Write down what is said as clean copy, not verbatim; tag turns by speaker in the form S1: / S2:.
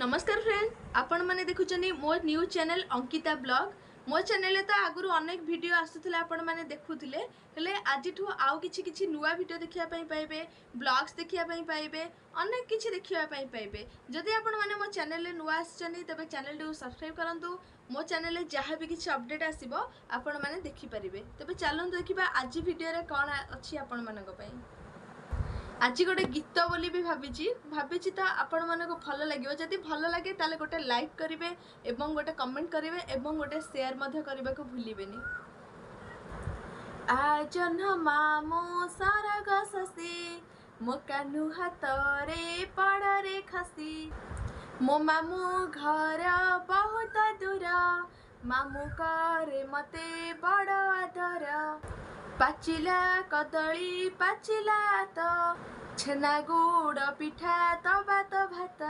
S1: ନମସ୍କାର ଫ୍ରେଣ୍ଡ, ଆପଣମାନେ ଦେଖୁଛନ୍ତି ମୋ ନ୍ୟୁଜ୍ ଚ୍ୟାନେଲ୍ ଅଙ୍କିତା ବ୍ଲଗ୍। ମୋ ଚ୍ୟାନେଲରେ ତ ଆଗରୁ ଅନେକ ଭିଡ଼ିଓ ଆସୁଥିଲା, ଆପଣମାନେ ଦେଖୁଥିଲେ। ହେଲେ ଆଜିଠୁ ଆଉ କିଛି କିଛି ନୂଆ ଭିଡ଼ିଓ ଦେଖିବା ପାଇଁ ପାଇବେ, ବ୍ଲଗ୍ସ ଦେଖିବା ପାଇଁ ପାଇବେ, ଅନେକ କିଛି ଦେଖିବା ପାଇଁ ପାଇବେ। ଯଦି ଆପଣମାନେ ମୋ ଚ୍ୟାନେଲରେ ନୂଆ ଆସିଛନ୍ତି, ତେବେ ଚ୍ୟାନେଲଟିକୁ ସବସ୍କ୍ରାଇବ୍ କରନ୍ତୁ। ମୋ ଚ୍ୟାନେଲରେ ଯାହା ବି କିଛି ଅପଡ଼େଟ୍ ଆସିବ, ଆପଣମାନେ ଦେଖିପାରିବେ। ତେବେ ଚାଲନ୍ତୁ ଦେଖିବା ଆଜି ଭିଡ଼ିଓରେ କ'ଣ ଅଛି ଆପଣମାନଙ୍କ ପାଇଁ। ଆଜି ଗୋଟେ ଗୀତ ବୋଲି ବି ଭାବିଛି, ଭାବିଛି ତ ଆପଣମାନଙ୍କୁ ଭଲ ଲାଗିବ। ଯଦି ଭଲ ଲାଗେ, ତାହେଲେ ଗୋଟେ ଲାଇକ୍ କରିବେ ଏବଂ ଗୋଟେ କମେଣ୍ଟ କରିବେ ଏବଂ ଗୋଟେ ସେୟାର ମଧ୍ୟ କରିବାକୁ ଭୁଲିବେନି। ଆ ଜହ୍ନ ମାମୁଁ ସରଗ ଶଶୀ, ମୋ କାହ୍ନୁ ହାତରେ ପଡ଼ରେ ଖସି। ମୋ ମାମୁଁ ଘର ବହୁତ ଦୂର, ମାମୁଁ କରେ ମତେ ବଡ଼ ଆଦର। ପାଚିଲା କଦଳୀ ପାଚିଲା ତ, ଛେନା ଗୁଡ଼ ପିଠା ତବା ତ ଭାତ।